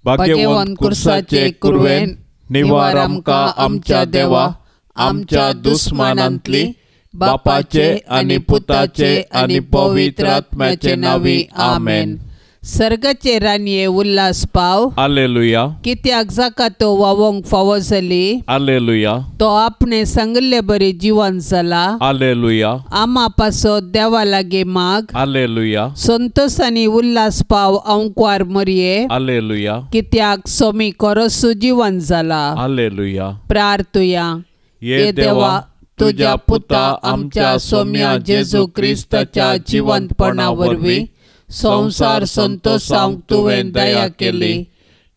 भाग्यवंत कुर्साचे कुरवेन निवार आमकां आमच्या देवा आमच्या दुस्मानांतली बापाचे आनी पुताचे आनी पवित्र आत्म्याचे नांवी आमेन. सर्गाचे राणये उल्हास पाव. आलेलुया. कित्याक जाका तो वावोंक फावो जाली. आलेलुया. तो आपणे सांगिल्ले बरी जिवन जाला. आलेलुया. आमा पासत देवा लागीं माग. आलेलुया. संतोष आनी उल्हास पाव अंकवार मरये. आलेलुया. कित्याक सोमी कोरसू जिवन जाला. आलेलुया. प्रार्थुया. ये देवा तुज्या पुता आमच्या सोम्या जेजू क्रिस्ताच्या जिवंतपणा वरवीं संवसार संतोषांक तुवें दया केली.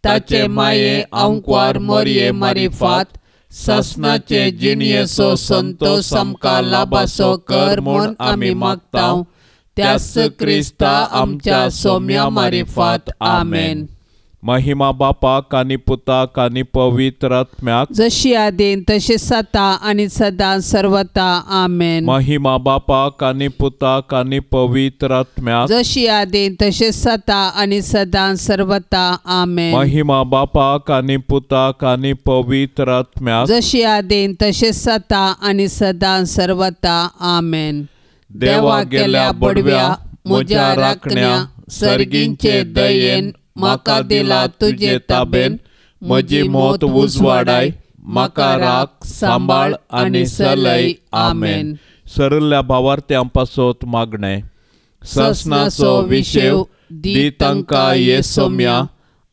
ताचे माये आंकवार मोरये मारिफात सासनाचे जिणयेचो संतोष आमकां लाभासो कर म्हूण आमी मागता त्याच क्रिस्ता आमच्या सोम्या मारिफात. आमेन. महिमा बापाक आनी पुताक आनी पवित्र आत्म्याक, जशी आदीन तशी सता आनी सदां सर्वता. आमेन. महिमा बापाक आनी पुताक आनी पवित्र आत्म्याक, जशी आदीन तशी सता आनी सदां सर्वता. आमेन. महिमा बापाक आनी पुताक आनी पवित्र आत्म्याक, जशी आदीन तशी सता आनी सदां सर्वता. आमेन. देवा गेल्या बडव्या म्हज्या राखण्या सर्गींचे दयेन म्हाका दिला तुजे ताबेन म्हजी मौत उजवाडाय म्हाका राख सांबाळ आनी सलय. आमेन. सरल्या भावार्थ्यां पासत मागणें. ससनाचो विशेव दी तांकां ये सोम्या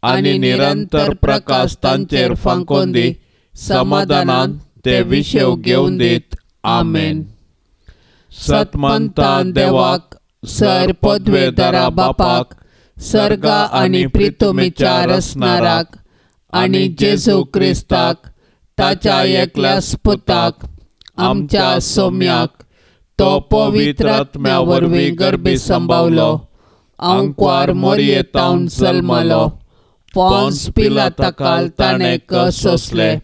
आनी निरंतर प्रकाश तांचेर फांकोन दी समाधानान ते विशेव घेवन दीत. आमेन. सतमंता देवाक सर पदवेदारा बापाक सर्गा आनी प्रितुमीच्या रसनाराक आनी जेजू क्रिस्ताक ताच्या एकल्या पुताक आमच्या सोम्याक तो पवित्र आत्म्या वरवीं गर्भी संभावलो आंकवार मोरये तावन जल्मलो पोन्स पिलाताकाल ताणें कस सोंसले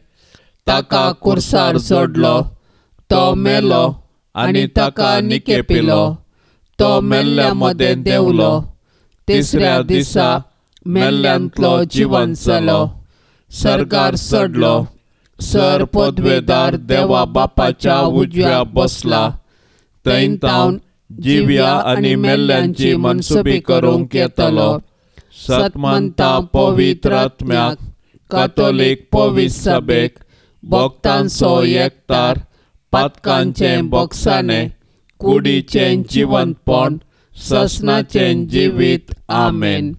ताका कुर्सार जोडलो तो मेलो आनी ताका निकेपिलो तो मेल्ल्या मदें देंवलो तिसऱ्या दिसा मेल्ल्यांतलो जिवन जालो सर्गार चडलो सर पदवेदार देवा बापाच्या उजव्या बसला थंय तावन जिव्या आनी मेल्ल्यांची मनसुबी करूंक येतलो. सतमंता पवित्र आत्म्याक कातोलीक पवित्र सभेक भक्तांचो एकतार पातकांचें बोगसाणें कुडीचें जिवंतपण ससनाचें जिवीत. आमेन.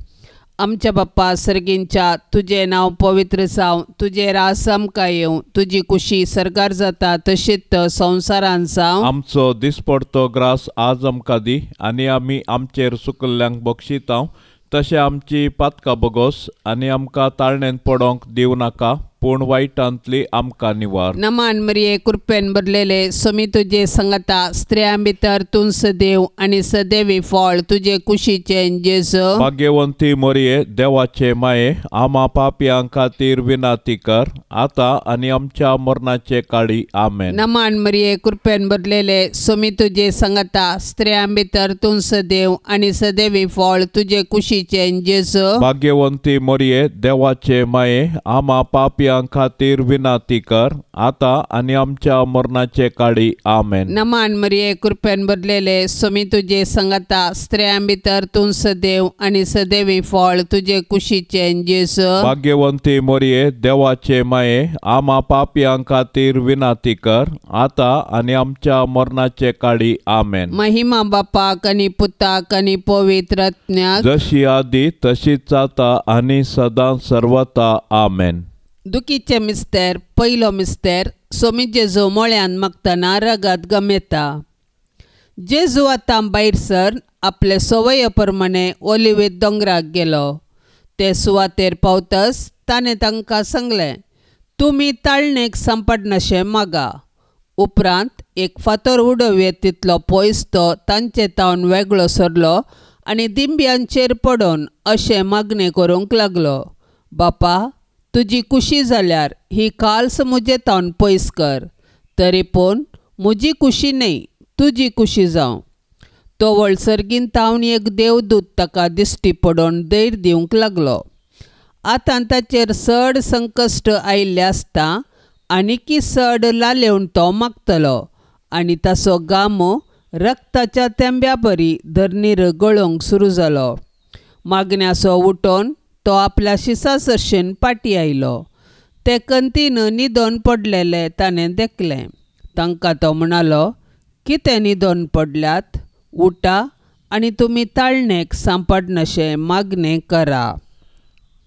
आमच्या बाप्पा सर्गींच्या तुजें नांव पवित्र जावं, तुजें रास आमकां येवं, तुजी कुशी सर्गार जाता तशीच संवसारान जावं. आमचो दिसपडतो ग्रास आज आमकां दी आनी आमी आमचेर सुकल्ल्यांक बक्षितांव तशें आमची पातकां बोगोस आनी आमकां ताळणेन पडोंक दिवं नाका पूण वायटांतली आमकां निवार. नमान मरिये कृपेन भरलेले सोमी तुजे संगता स्त्रियां भितर तूं सदैव आनी सदैवी फळ तुजे कुशीचें जेजू. भाग्यवंती मरिये देवाचे माये आमा पापयां खातीर विनाती कर आतां आनी आमच्या मरणाचे काळी. आमेन. नमान मरिये कृपेन भरलेले सोमी तुजे संगता स्त्रियां भितर तूं सदैव आनी सदैवी फळ तुजे कुशीचें जेजू. भाग्यवंती मरिये देवाचे माये आमा पापयां खातीर विनाती कर आतां आनी आमच्या मरणाचे काळी. आमेन. नमान मरिये कृपेन भरलेले सोमी तुजे संगता स्त्रियां भितर तूं सदैव आनी सदैवी फळ तुजे कुशीचें जेजू. भाग्यवंती मरिये देवाचे माये आमा पापयां खातीर विनाती कर आतां आनी आमच्या मरणाचे काळी. आमेन. महिमा बापाक आनी पुताक आनी पवित्र आत्म्याक, जशी आदी तशीच आतां आनी सदां सर्वता. आमेन. दुखीचे मिस्तेर पयलो मिस्तेर सोमी जेजू मोळ्यान मागतना रगत गमेता. जेजू आतां भायर सर आपले संवये प्रमाणे ओलिवेत दोंगराक गेलो. ते सुवातेर पावतच ताणें तांकां सांगलें, तुमी ताळणेक सांपडनाशें मागा. उपरांत एक फातर उडोवये तितलो पयस तो तांचे तावन वेगळो सरलो आनी दिंब्यांचेर पडून अशें मागणें करूंक लागलो, बापा तुजी कुशी जाल्यार ही काल्स म्हजे तावन पयस कर, तरी पूण म्हजी कुशी न्हय तुजी कुशी जावं. तो वळसर्गीन तावन एक देवदूत ताका दिश्टी पडून धैर्य दिवंक लागलो. आतां ताचेर चड संकश्ट आयिल्लें आसता आनीकी चड लालेवन तो मागतलो आनी ताचो गामो रक्ताच्या तेंब्या बरी धरणीर गळोवंक सुरू जालो. मागण्याचो उठोन तो आपल्या शिसा सरशेन पाटी आयलो. ते कंतीन न्हिदोन पडलेले ताणें देखलें. तांकां तो म्हणालो, कितें न्हिदोन पडल्यात? उठा आनी तुमी ताळणेक सांपडनाशें मागणें करा.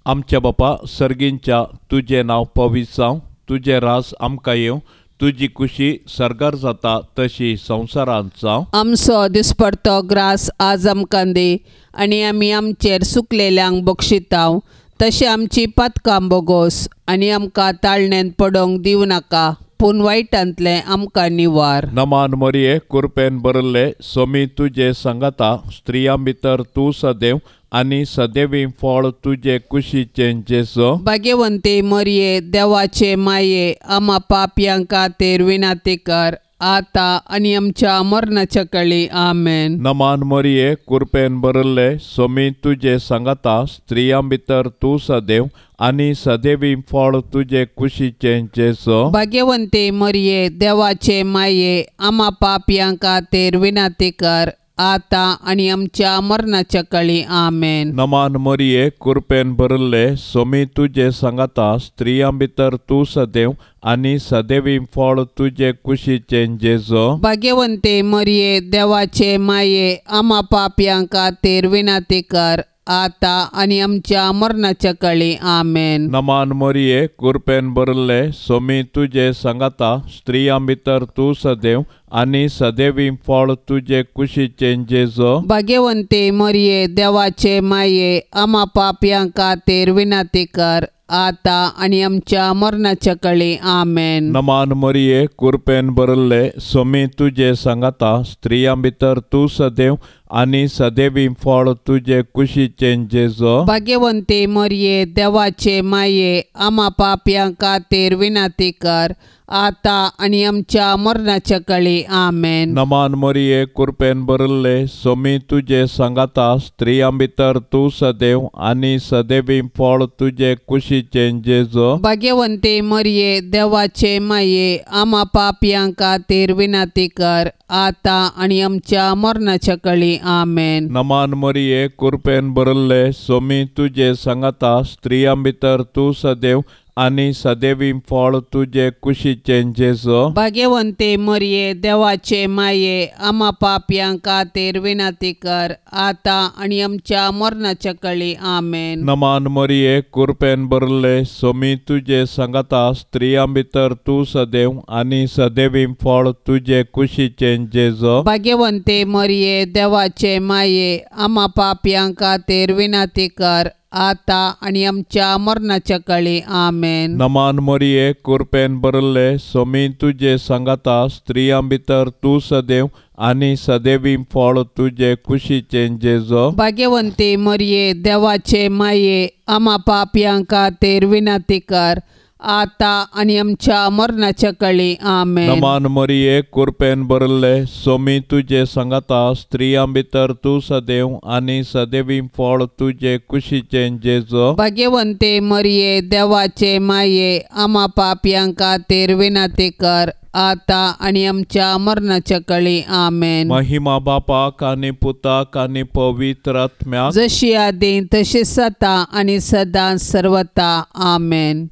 आमच्या बापा सर्गींच्या, तुजें नांव पवित्र जावं, तुजें राज आमकां येवं, तुजी खुशी सर्गार जाता तशी संवसारांत जावं. आमचो दिसपडतो ग्रास आज आमकां दी आनी आमी आमचेर सुकलेल्यांक बक्षितांव तशें आमची पातकां बोगोस आनी आमकां ताळणेंत पडोवंक दिवं नाका, पूण वायटांतलें आमकां निवार. नमान मरिये, कुरपेन भरिल्ले, सोमी तुजे सांगाता, स्त्रियां भितर तूं सदैव आनी सदैवी फळ तुजे कुशीचें जेजू. भाग्यवंती मरिये, देवाचे माये, आमा पापयां खातीर विनंती कर, आतां आनी आमच्या मरणाच्या कळी. आमेन. नमान मरिये, कुरपेन भरिल्ले, सोमी तुजे सांगाता, स्त्रियां भितर तूं सदैव आनी सदैवी फळ तुजे कुशीचें जेजू. भाग्यवंती मरिये, देवाचे माये, आमा पापयां खातीर विनंती कर, आतां आनी आमच्या मरणाच्या कळी. आमेन. नमान मरिये, कुरपेन भरिल्ले, सोमी तुजे सांगाता, स्त्रियां भितर तूं सदैव आनी सदैवी फळ तुजे कुशीचें जेजू. भाग्यवंती मरिये, देवाचे माये, आमा पापयां खातीर विनंती कर, आतां आनी आमच्या मरणाच्या कळी. आमेन. नमान मरिये, कुरपेन भरिल्ले, सोमी तुजे सांगाता, स्त्रियां भितर तूं सदैव आनी सदैवी फळ तुजे कुशीचें जेजू. भाग्यवंती मरिये, देवाचे माये, आमा पापयां खातीर विनंती कर, आतां आनी आमच्या मरणाच्या कळी. आमेन. नमान मरिये, कुरपेन भरिल्ले, सोमी तुजे सांगाता, स्त्रियां भितर तूं सदैव आनी सदैवी फळ तुजे कुशीचें जेजू. भाग्यवंती मरिये, देवाचे माये, आमा पापयां खातीर विनंती कर, आतां आनी आमच्या मरणाच्या कळी. आमेन. नमान मरिये, कुरपेन भरिल्ले, सोमी तुजे सांगाता, स्त्रियां भितर तूं सदैव आनी सदैवी फळ तुजे कुशीचें जेजू. भाग्यवंती मरिये, देवाचे माये, आमा पापयां खातीर विनंती कर, आतां आनी आमच्या मरणाच्या कळी. आमेन. नमान मरिये, कुरपेन भरिल्ले, सोमी तुजे सांगाता, स्त्रियां भितर तूं सदैव आनी सदैवी फळ तुजे कुशीचें जेजू. भाग्यवंती मरिये, देवाचे माये, आमा पापयां खातीर विनंती कर, आतां आनी आमच्या मरणाच्या कळी. आमेन. नमान मरिये, कुरपेन भरिल्ले, सोमी तुजे सांगाता, स्त्रियां भितर तूं सदैव आनी सदैवी फळ तुजे कुशीचें जेजू. भाग्यवंती मरिये, देवाचे माये, आमा पापयां खातीर विनंती कर, आतां आनी आमच्या मरणाच्या कळी. आमेन. नमान मरिये, कुरपेन भरिल्ले, सोमी तुजे सांगाता, स्त्रियां भितर तूं सदैव आनी सदैवी फळ तुजे कुशीचें जेजू. भाग्यवंती मरिये, देवाचे माये, आमा पापयां खातीर विनंती कर, आतां आनी आमच्या मरणाच्या कळी. आमेन. नमान मरिये, कुरपेन भरिल्ले, सोमी तुजे सांगाता, स्त्रियां भितर तूं सदैव आनी सदैवी फळ तुजे कुशीचें जेजू. भाग्यवंती मरिये, देवाचे माये, आमा पापयां खातीर विनंती कर, आतां आनी आमच्या मरणाच्या कळी. आमेन. महिमा बापाक आनी पुताक आनी पवित्र आत्म्याक, जशी आदी तशी सदा आनी सदां सर्वता. आमेन.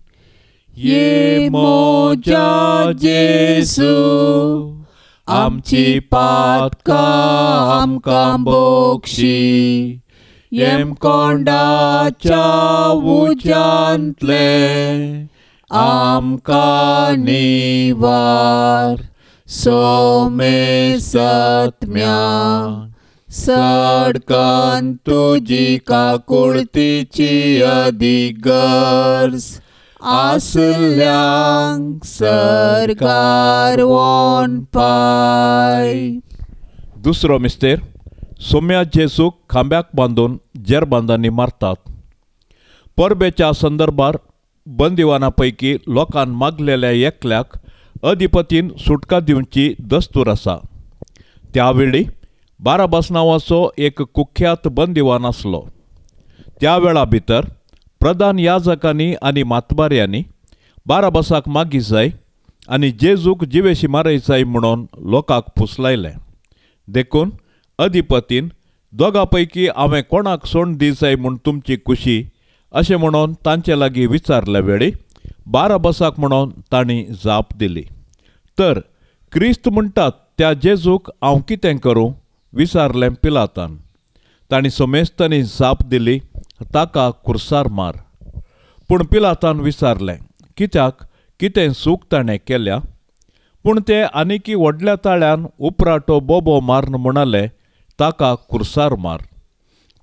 ये मोजा जेजू, आमची पातकां आमकां बोक्षी, येमकोंडाच्या उज्यांतले आमकां निवार, सोमे सत्म्या सडकन तुजी काकुळतीची अदीक गरज आसल्यांक सरकार वोन पाय. दुसरो मिस्तेर, सोम्या जेजूक खांब्याक बांदून जेरबांदांनी मारतात. परबेच्या संदर्भार बंदिवाना पैकी लोकान मागलेल्या एकल्याक अधिपतीन सुटका दिवची दस्तूर आसा. त्या वेळी बाराबास नांवाचो एक कुख्यात बंदिवान आसलो. त्या वेळा भितर प्रधान याजकांनी आनी मातबाऱ्यांनी बाराबासाक मागी जाय आनी जेजूक जिवेशी मारय जाय म्हणून लोकांक पुसलायलें. देखून अधिपतीन दोगा पैकी हांवें कोणाक सोंड दी जाय म्हूण तुमची खुशी अशें म्हणून तांचे लागीं विचारले वेळी बाराबासाक म्हणून तांणी जाप दिली. तर क्रिस्त म्हणटात त्या जेजूक हांव कितें करूं विचारलें पिलातान. तांणी समेस्तांनी जाप दिली, ताका कुर्सार मार. पूण पिलातान विचारलें, कित्याक, कितें चूक ताणें केल्या? पूण ते आनीकी व्हडल्या ताळ्यान उपराटो बोबो मारून म्हणाले, ताका कुर्सार मार.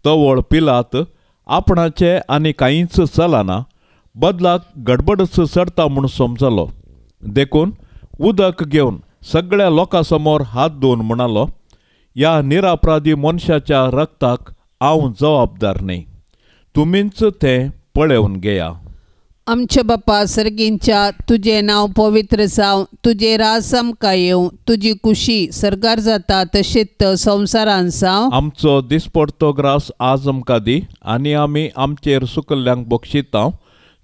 तवळ पिलात आपणाचें आनी कांयच चलना, बदलाक गडबडच चडता म्हूण समजलो. देखून उदक घेवन सगळ्या लोकां समोर हात धुवन म्हणालो, ह्या निरापराधी मनशाच्या रक्ताक हांव जबाबदार न्ही, तुमीच तें पळोवन घेया. आमच्या बापा सर्गींच्या, तुजें नांव पवित्र जावं, तुजें राज आमकां येवं, तुजी खुशी सर्गार जाता तशीच संवसारान जावं. आमचो दिसपडतो ग्रास आज आमकां दी आनी आमी आमचेर सुकल्ल्यांक बक्षिता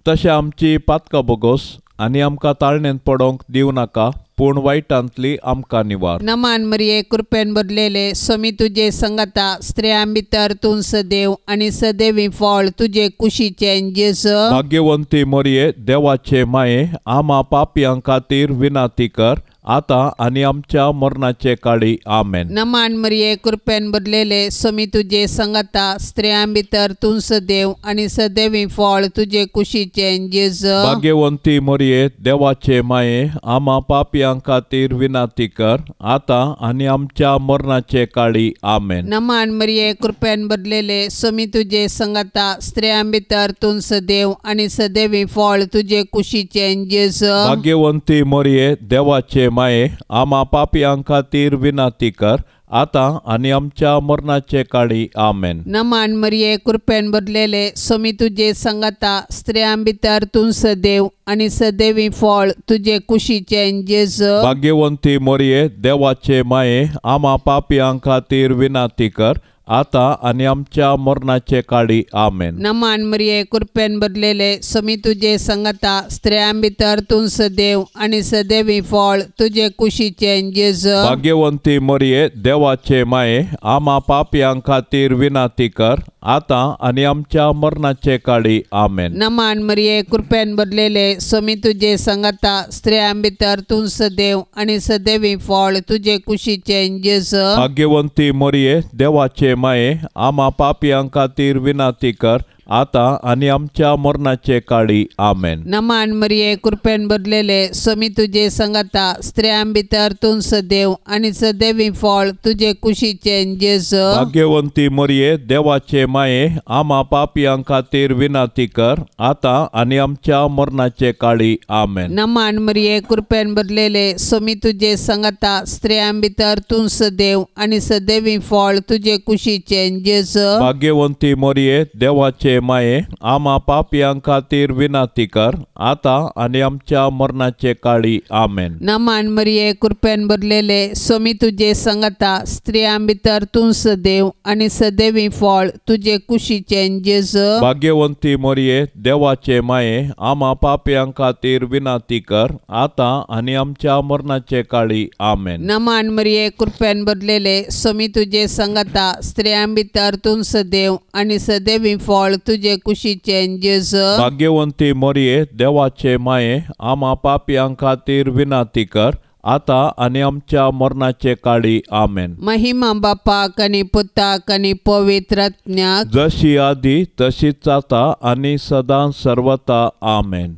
तशें आमची पातकां बोगोस आनी आमकां ताळणेंत पडोवंक दिवं नाका, पूण वायटांतली आमकां निवार. नमान मरिये, कृपेन भरलेले, स्वामी तुजे संगता, स्त्रियां भितर तूं सदैव आनी सदैवी फळ तुजे कुशीचें जेजू. भाग्यवंती मरिये, देवाचे माये, आमा पापयां खातीर विनाती कर, आतां आनी आमच्या मरणाचे काळी. आमेन. नमान मरिये, कृपेन भरलेले, स्वामी तुजे संगता, स्त्रियां भितर तूं सदैव आनी सदैवी फळ तुजे कुशीचें जेजू. भाग्यवंती मरिये, देवाचे माये, आमा पापयां खातीर विनाती कर, आतां आनी आमच्या मरणाचे काळी. आमेन. नमान मरिये, कृपेन भरलेले, स्वामी तुजे संगता, स्त्रियां भितर तूं सदैव आनी सदैवी फळ तुजे कुशीचें जेजू. भाग्यवंती मरिये, देवाचे माये, आमा पापयां खातीर विनाती कर, आतां आनी आमच्या मरणाचे काळी. आमेन. नमान मरिये, कृपेन भरलेले, स्वामी तुजे संगता, स्त्रियां भितर तूं सदैव आनी सदैवी फळ तुजे कुशीचें जेजू. भाग्यवंती मरिये, देवाचे माये, आमा पापयां खातीर विनाती कर, आतां आनी आमच्या मरणाचे काळी. आमेन. नमान मरिये, कृपेन भरलेले, स्वामी तुजे संगता, स्त्रियां भितर तूं सदैव आनी सदैवी फळ तुजे कुशीचें जेजू. भाग्यवंती मरिये, देवाचे माये, आमा पापयां खातीर विनाती कर, आतां आनी आमच्या मरणाचे काळी. आमेन. नमान मरिये, कृपेन भरलेले, स्वामी तुजे संगता, स्त्रियां भितर तूं सदैव आनी सदैवी फळ तुजे कुशीचें जेजू. भाग्यवंती मरिये, देवाचे माये, आमा पापयां खातीर विनाती कर, आतां आनी आमच्या मरणाचे काळी. आमेन. नमान मरिये, कृपेन भरलेले, स्वामी तुजे संगता, स्त्रियां भितर तूं सदैव आनी सदैवी फळ तुजे कुशीचें जेजू. भाग्यवंती मरिये, देवाचे माये, आमा पापयां खातीर विनाती कर, आतां आनी आमच्या मरणाचे काळी. आमेन. नमान मरिये, कृपेन भरलेले, स्वामी तुजे संगता, स्त्रियां भितर तूं सदैव आनी सदैवी फळ तुजे कुशीचें जेजू. भाग्यवंती मरिये, देवाचे माये, आमा पापयां खातीर विनाती कर, आतां आनी आमच्या मरणाचे काळी. आमेन. नमान मरिये, कृपेन भरलेले, स्वामी तुजे संगता, स्त्रियां भितर तूं सदैव आनी सदैवी फळ तुजे कुशीचें जेजू. भाग्यवंती मरिये, देवाचे माये, आमा पापयां खातीर विनाती कर, आतां आनी आमच्या मरणाचे काळी. आमेन. नमान मरिये, कृपेन भरलेले, स्वामी तुजे संगता, स्त्रियां भितर तूं सदैव आनी सदैवी फळ तुजे कुशीचें जेजू. भाग्यवंती मरिये, देवाचे माये, आमा पापयां खातीर विनाती कर, आतां आनी आमच्या मरणाचे काळी. आमेन. महिमा बापाक आनी पुताक आनी पवित्र आत्म्याक, जशी आदी तशीच आतां आनी सदां सर्वता. आमेन.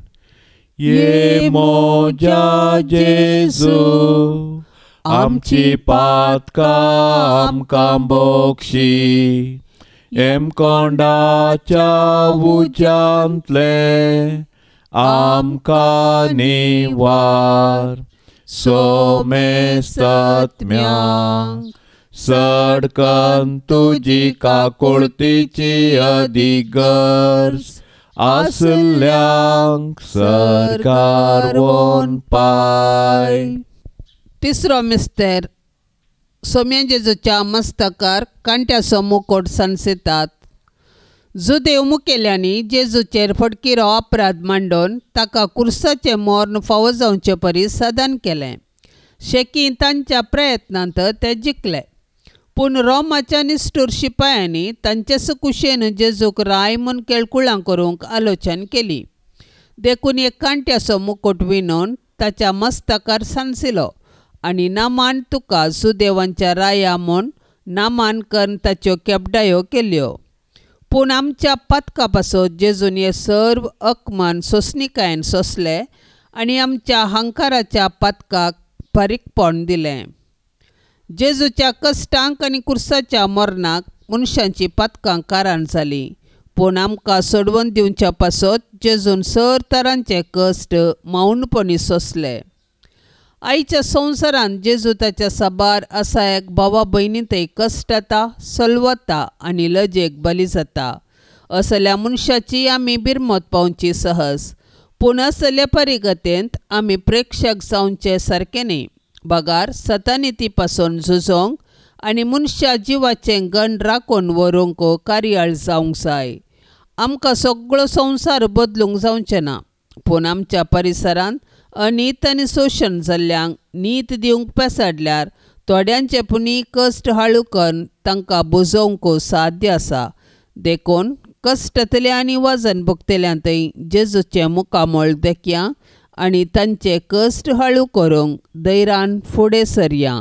ये मोजा जेजू, आमची पातकां आमकां बक्षी, हेमकोंडाच्या उज्यांतले आमकां निवार, सोमेस्तात्म्यांक सडकन तुजी काकुळतीची अधिगर्ज आसल्यांक सरकार वोन पाय. तिसरो मिस्तेर, सोम्या जेजूच्या मस्तकार कांट्याचो मुकोट सांसतात. जुदेव मुखेल्यांनी जेजूचेर फटकिरो अपराध मांडून ताका कुर्साचें मर्ण फावो जावचे परी साधन केलें. शेकी तांच्या प्रयत्नांत ते जिखले. पूण रोमाच्या निश्ठूर शिपायांनी तांचे कुशेन जेजूक राय म्हूण केळकुळां करूंक आलोचन केली. देखून एक कांट्याचो मुकुट विणून ताच्या मस्तकार सांसिलो आनी नामान तुका सुदेवांच्या राया म्हूण नामान करून ताच्यो केपडायो केल्यो. पूण आमच्या पातका पासत जेजून हे सर्व अकमान सोंसणिकायेन सोंसले आनी आमच्या हंकाराच्या पातकाक फारीकपण दिलें. जेजूच्या कश्टांक आनी कुर्साच्या मरणाक मनशांची पातकां कारण जालीं. पूण आमकां सोडवून दिवच्या पासत जेजून सर तरांचे कश्ट मौनपणी सोंसले. आयच्या संवसारांत जेजू ताच्या साबार असायक भावा भयणी थंय कश्ट जाता, सलवता आनी लजेक बली जाता. असल्या मनशाची आमी बिरमत पावची सहज. पूण असल्या परिगतेंत आमी प्रेक्षक जावचे सारकें न्ही, बगार सतानिती पासून झुजोंक आनी मनशा जिवाचें गण राखून व्हरूंक कार्याळ जावंक जाय. आमकां सगळो संवसार बदलूंक जावचें ना, पूण आमच्या परिसरांत अनीत आनी शोशण जाल्ल्यांक नीत दिवंक पेसाडल्यार थोड्यांचे पुणी कश्ट हाळू करून तांकां बुजोवंक साध्य आसा. देखून कश्टांतले आनी वजन भोगतल्यां थंय जेजूचें मुखामळ देखया आनी तांचे कश्ट हाळू करूंक धैर्यान फुडें सरया.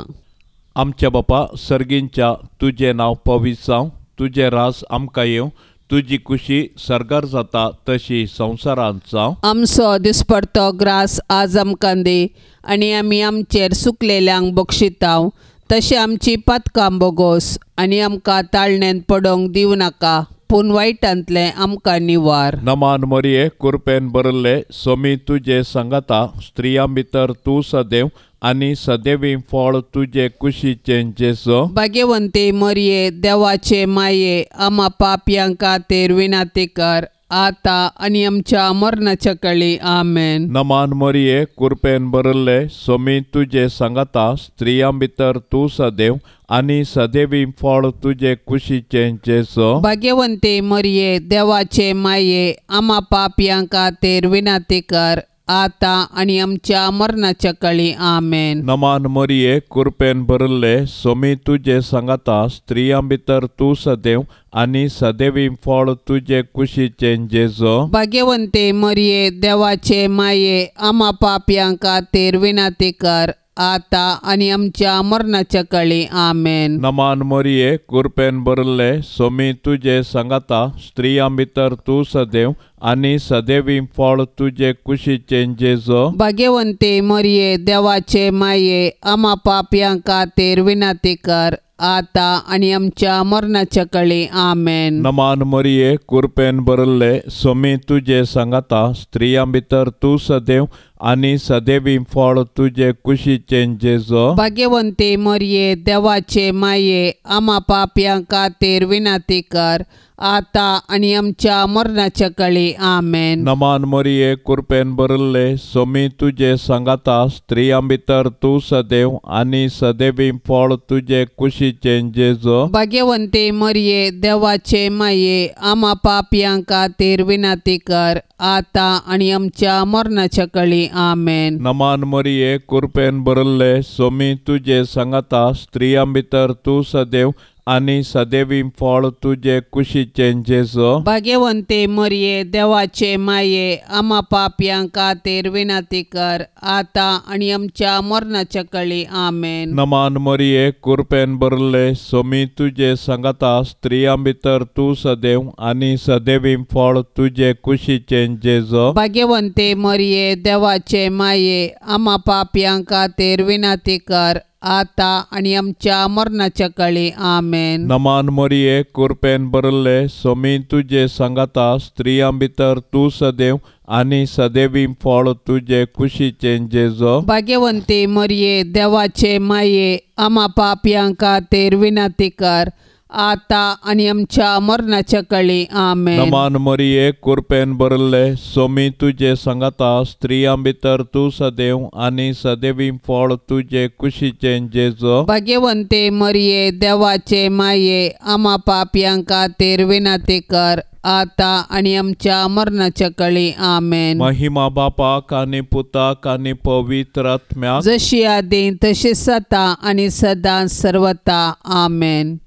आमच्या बापा सर्गींच्या तुजें नांव पवित्र जावं, तुजें राज आमकां येवं, तुजी कुशी सर्गार जाता तशी संवसारांत जावं. आमचो दिसपडतो ग्रास आज आमकां दी आनी आमी आमचेर सुकलेल्यांक बक्षितांव तशें आमची पातकां बोगोस आनी आमकां ताळणेंत पडोवंक दिवं नाका, पूण वायटांतलें आमकां निवार. नमान मरिये, कुरपेन भरिल्ले, सोमी तुजे सांगाता, स्त्रियां भितर तूं सदैव आनी सदैवी फळ तुजे कुशीचें जेजू. भाग्यवंती मरिये, देवाचे माये, आमा पापयां खातीर विनंती कर आतां आनी आमच्या मरणाच्या काळी. आमेन. नमान मरिये, कुरपेन भरिल्ले, सोमी तुजे सांगाता, स्त्रियां भितर तूं सदैव आनी सदैवी फळ तुजे कुशीचें जेजू. भाग्यवंती मरिये, देवाचे माये, आमा पापयां खातीर विनंती कर आतां आनी आमच्या मरणाच्या काळी. आमेन. नमान मरिये, कुरपेन भरिल्ले, सोमी तुजे सांगाता, स्त्रियां भितर तूं सदैव आनी सदैवी फळ तुजे कुशीचें जेजू. भाग्यवंती मरिये, देवाचे माये, आमा पापयां खातीर विनंती कर आतां आनी आमच्या मरणाच्या काळी. आमेन. नमान मरिये, कुरपेन भरिल्ले, सोमी तुजे सांगाता, स्त्रियां भितर तूं सदैव आनी सदैवी फळ तुजे कुशीचें जेजू. भाग्यवंती मरिये, देवाचे माये, आमा पापयां खातीर विनंती कर आतां आनी आमच्या मरणाच्या काळी. आमेन. नमान मरिये, कुरपेन भरिल्ले, सोमी तुजे सांगाता, स्त्रियां भितर तूं सदैव आनी सदैवी फळ तुजे कुशीचें जेजू. भाग्यवंती मरिये, देवाचे माये, आमा पापयां खातीर विनंती कर आतां आनी आमच्या मरणाच्या काळी. आमेन. नमान मरिये, कुरपेन भरिल्ले, सोमी तुजे सांगाता, स्त्रियां भितर तूं सदैव आनी सदैवी फळ तुजे कुशीचें जेजू. भाग्यवंती मरिये, देवाचे माये, आमा पापयां खातीर विनंती कर आतां आनी आमच्या मरणाच्या काळी. आमेन. नमान मरिये, कुरपेन भरिल्ले, सोमी तुजे सांगाता, स्त्रियां भितर तूं सदैव आनी सदैवी फळ तुजे कुशीचें जेजू. भाग्यवंती मरिये, देवाचे माये, आमा पापयां खातीर विनंती कर आतां आनी आमच्या मरणाच्या काळी. आमेन. नमान मरिये, कुरपेन भरिल्ले, सोमी तुजे सांगाता, स्त्रियां भितर तूं सदैव आनी सदैवी फळ तुजे कुशीचें जेजू. भाग्यवंती मरिये, देवाचे माये, आमा पापयां खातीर विनंती कर आतां आनी आमच्या मरणाच्या काळी. आमेन. नमान मरिये, कुरपेन भरिल्ले, सोमी तुजे सांगाता, स्त्रियां भितर तूं सदैव आनी सदैवी फळ तुजे कुशीचें जेजू. भाग्यवंती मरिये, देवाचे माये, आमा पापयां खातीर विनंती कर आतां आनी आमच्या मरणाच्या काळी. आमेन. नमान मरिये, कुरपेन भरिल्ले, सोमी तुजे सांगाता, स्त्रियां भितर तूं सदैव आनी सदैवी फळ तुजे कुशीचें जेजू. भाग्यवंती मरिये, देवाचे माये, आमा पापयां खातीर विनंती कर आतां आनी आमच्या मरणाच्या काळी. आमेन. महिमा बापाक आनी पुताक आनी पवित्र आत्म्याक, जशी आदी तशी आतां आनी सदां सर्वता. आमेन.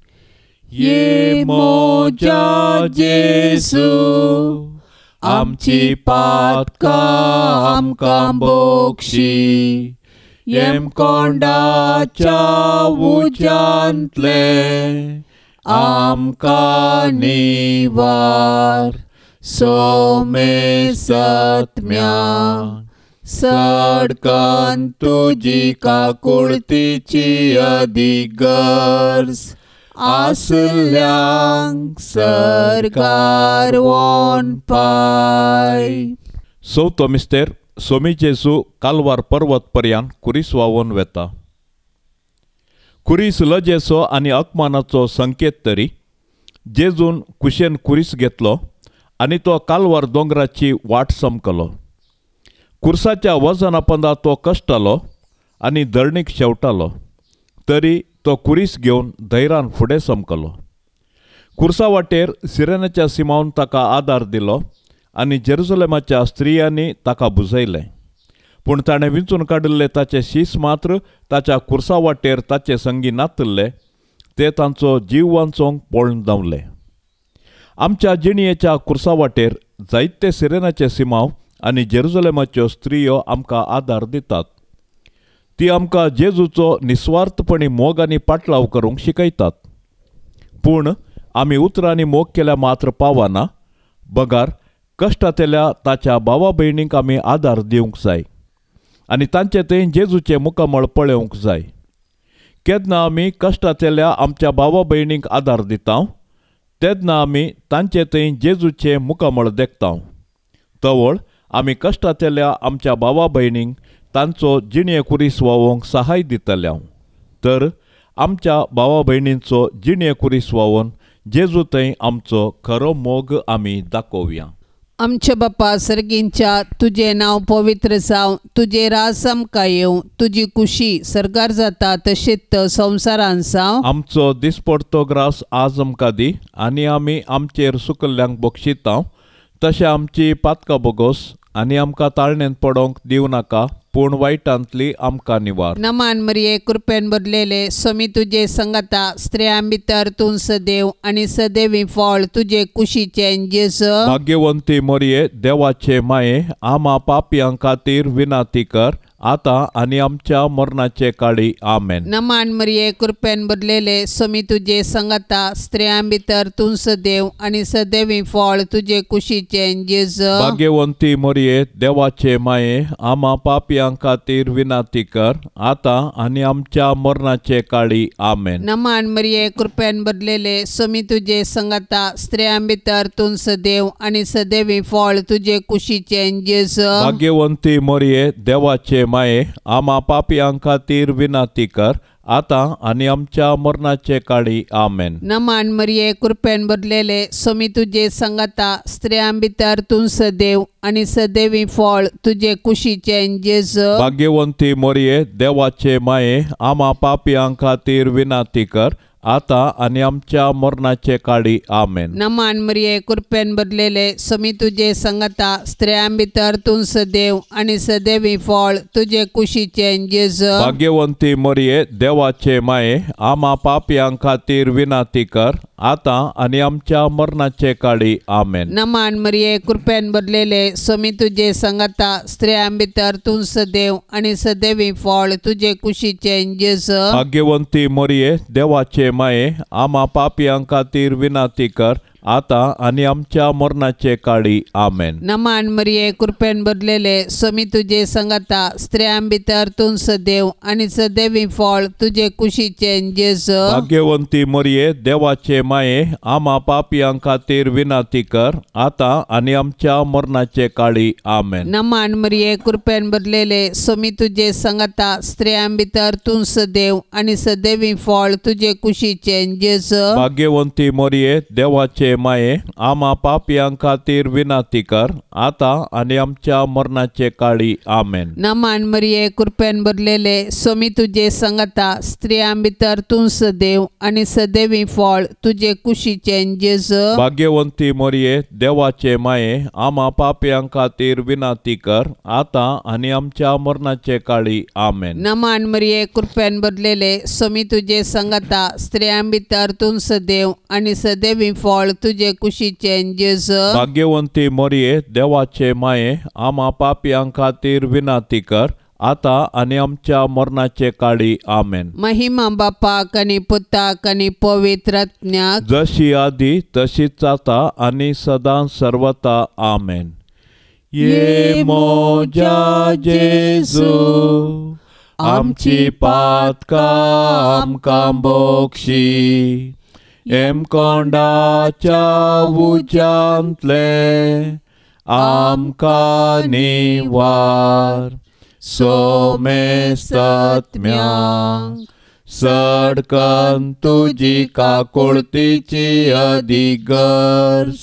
ये मोजा जेजू आमची पातकां आमकां बोक्षी, येमकोंडाच्या उज्यांतले आमकां निवार. सोमे सत्म्या सडकन तुजी काकुळतीची अदीक गरज आसल्यांक सरकार वोन पाय. चवथो मिस्तेर सोमी जेजू कालवार पर्वत पर्यान कुरीस वावोन वेता. कुरीस लजेचो आनी अपमानाचो संकेत तरी जेजून कुशेन कुरीस घेतलो आनी तो कालवार दोंगराची वाट समकलो. कुर्साच्या वजना पंदा तो कश्टालो आनी धरणीक शेवटालो, तरी तो कुरीस घेवन धैरान फुडें समकलो. कुर्सा वाटेर सिरेनाच्या सिमावन ताका आदार दिलो आनी जेरुसलेमाच्या स्त्रियांनी ताका बुजयलें. पूण ताणें विंचून काडिल्ले ताचे शीस मात्र ताच्या कुर्सा वाटेर ताचे संगी नातिल्ले, ते तांचो जीव वांचोवंक पळून धांवले. आमच्या जिणयेच्या कुर्सा वाटेर जायते सिरेनाचे सिमाव आनी जेरुसलेमाच्यो स्त्रियो आमकां आदार दितात. ती आमकां जेजूचो निस्वार्थपणी मोग आनी पाटलाव करूंक शिकयतात. पूण आमी उतरांनी मोग केल्या मात्र पावना, बगार कश्टांतल्या ताच्या भावा भयणींक आमी आदार दिवंक जाय आनी तांचे थंय जेजूचें मुखामळ पळोवंक जाय. केन्ना आमी कश्टांतल्या आमच्या भावा भयणींक आदार दिता तेन्ना आमी तांचे थंय जेजूचें मुखामळ देखता. तवळ आमी कश्टांतल्या आमच्या भावा भयणींक तांचो जिणे कुरीस वावोवंक सहाय दितल्या. तर आमच्या भावा भयणींचो जिणे कुरीस वावोवन जेजू थंय आमचो खरो मोग आमी दाखोवया. आमच्या बापा सर्गींच्या, तुजें नांव पवित्र जावं, तुजें राज आमकां येवं, तुजी कुशी सर्गार जाता तशीच संवसारान जावं. आमचो दिसपडतो ग्रास आज आमकां दी आनी आमी आमचेर सुकल्ल्यांक बक्षिता तशें आमची पातकां बोगोस आनी आमकां ताळणेंत पडोवंक दिवं नाका, पूण वायटांतली आमकां निवार. नमान मरिये, कृपेन भरलेले, स्वामी तुजे संगता, स्त्रियां भितर तूं सदैव आनी सदैवी फळ तुजे कुशीचें जेजू. भाग्यवंती मरिये, देवाचे माये, आमा पापयां खातीर विनाती कर, आतां आनी आमच्या मरणाचे काळी. आमेन. नमान मरिये, कृपेन भरलेले, स्वामी तुजे संगता, स्त्रियां भितर तूं सदैव आनी सदैवी फळ तुजे कुशीचें जेजू. भाग्यवंती मरिये, देवाचे माये, आमा पापयां खातीर विनाती कर, आतां आनी आमच्या मरणाचे काळी. आमेन. नमान मरिये, कृपेन भरलेले, स्वामी तुजे संगता, स्त्रियां भितर तूं सदैव आनी सदैवी फळ तुजे कुशीचें जेजू. भाग्यवंती मरिये, देवाचे माये, आमा पापयां खातीर विनाती कर, आतां आनी आमच्या मरणाचे काळी. आमेन. नमान मरिये, कृपेन भरलेले, स्वामी तुजे संगता, स्त्रियां भितर तूं सदैव आनी सदैवी फळ तुजे कुशीचें जेजू. भाग्यवंती मरिये, देवाचे माये, आमा पापयां खातीर विनाती कर, आतां आनी आमच्या मरणाचे काळी. आमेन. नमान मरिये, कृपेन भरलेले, स्वामी तुजे संगता, स्त्रियां भितर तूं सदैव आनी सदैवी फळ तुजे कुशीचें जेजू. भाग्यवंती मरिये, देवाचे माये, आमा पापयां खातीर विनाती कर, आतां आनी आमच्या मरणाचे काळी. आमेन. नमान मरिये, कृपेन भरलेले, स्वामी तुजे संगता, स्त्रियां भितर तूं सदैव आनी सदैवी फळ तुजे कुशीचें जेजू. भाग्यवंती मरिये, देवाचे माये, आमा पापयां खातीर विनाती कर, आतां आनी आमच्या मरणाचे काळी. आमेन. नमान मरिये, कृपेन भरलेले, स्वामी तुजे संगता, स्त्रियां भितर तूं सदैव आनी सदैवी फळ तुजे कुशीचें जेजू. भाग्यवंती मरिये, देवाचे माये, आमा पापयां खातीर विनाती कर, आतां आनी आमच्या मरणाचे काळी. आमेन. नमान मरिये, कृपेन भरलेले, स्वामी तुजे संगता, स्त्रियां भितर तूं सदैव आनी सदैवी फळ तुजे कुशीचें जेजू. भाग्यवंती मरिये, देवाचे माये, आमा पापयां खातीर विनंती कर, आतां आनी आमच्या मरणाचे काळी. आमेन. नमान मरिये, कृपेन भरलेले, सोमी तुजे संगता, स्त्रियां भितर तूं सदैव आनी सदैवी फळ तुजे कुशीचें जेजू. भाग्यवंती मरिये, देवाचे माये, आमा पापयां खातीर विनंती कर, आतां आनी आमच्या मरणाचे काळी. आमेन. नमान मरिये, कृपेन भरलेले, सोमी तुजे संगता, स्त्रियां भितर तूं सदैव आनी सदैवी फळ तुजे कुशीचें जेजू. भाग्यवंती मरिये, देवाचे माये, आमा पापयां खातीर विनंती कर, आतां आनी आमच्या मरणाचे काळी. आमेन. महिमा बापाक आनी पुताक आनी पवित्र आत्म्याक, जशी आदी तशीच आतां आनी सदां सर्वता. आमेन. ये मोज्या जेजू, आमची पातकां आमकां बक्षी, हेमकोंडाच्या उज्यांतले आमकां निवार, सोमेस्तात्म्यांक सडकन तुजी काकुळतीची अधिगर्ज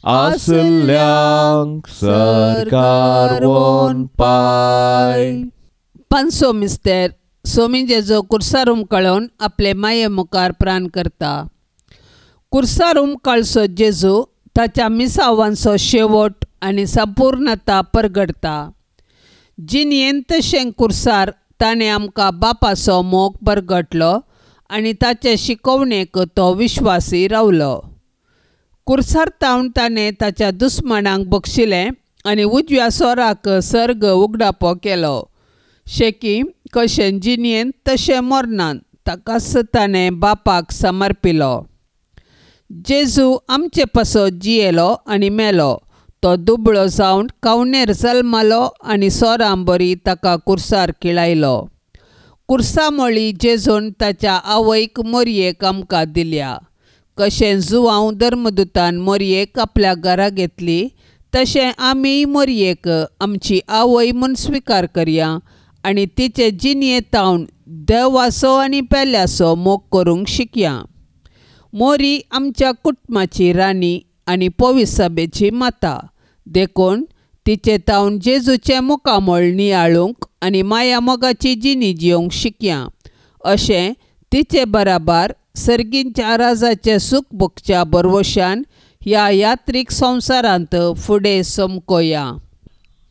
आसल्यांक सरकार वोन पाय. पांचसो मिस्तेर सोमी जेजो कुर्सार उमकळोवन आपले माये मुखार प्राण करता. कुर्सार उमकळसो जेजू ताच्या मिसावांचो शेवट आनी संपूर्णता परगडता. जिणेंत तशें कुर्सार ताणें आमकां बापाचो मोग परगटलो आनी ताचे शिकोवणेक तो विश्वासी रावलो. कुर्सार तावन ताणें ताच्या दुस्मानांक बक्षिलें आनी उजव्या सोराक सर्ग उगडापो केलो. शेकी कशें जिणेंत तशें मरणान ताकाच ताणें बापाक समर्पिलो. जेजू आमचे पासत जियेलो आनी मेलो. तो दुबळो जावन कावणेर जल्मालो आनी सोरां बरी ताका कुर्सार खिळायलो. कुर्सा मळी जेजून ताच्या आवयक मोरयेक आमकां दिल्या. कशें जुवांव धर्मदुतान मोरयेक आपल्या घरा घेतली तशें आमीय मोरयेक आमची आवय म्हूण स्विकार करया आनी तिचे जिणये तावन देवाचो आनी पेल्याचो मोग करूंक शिकया. मोरी आमच्या कुटुंबाची राणी आनी पविसभेची माता, देखून तिचे तावन जेजूचें मुखामळ नियाळूंक आनी माया मोगाची जिणी जियोंक शिकया. अशें तिचे बराबर सर्गींच्या राजाचें सूख भोगच्या भरवशान ह्या यात्रीक संवसारांत फुडें समकोया.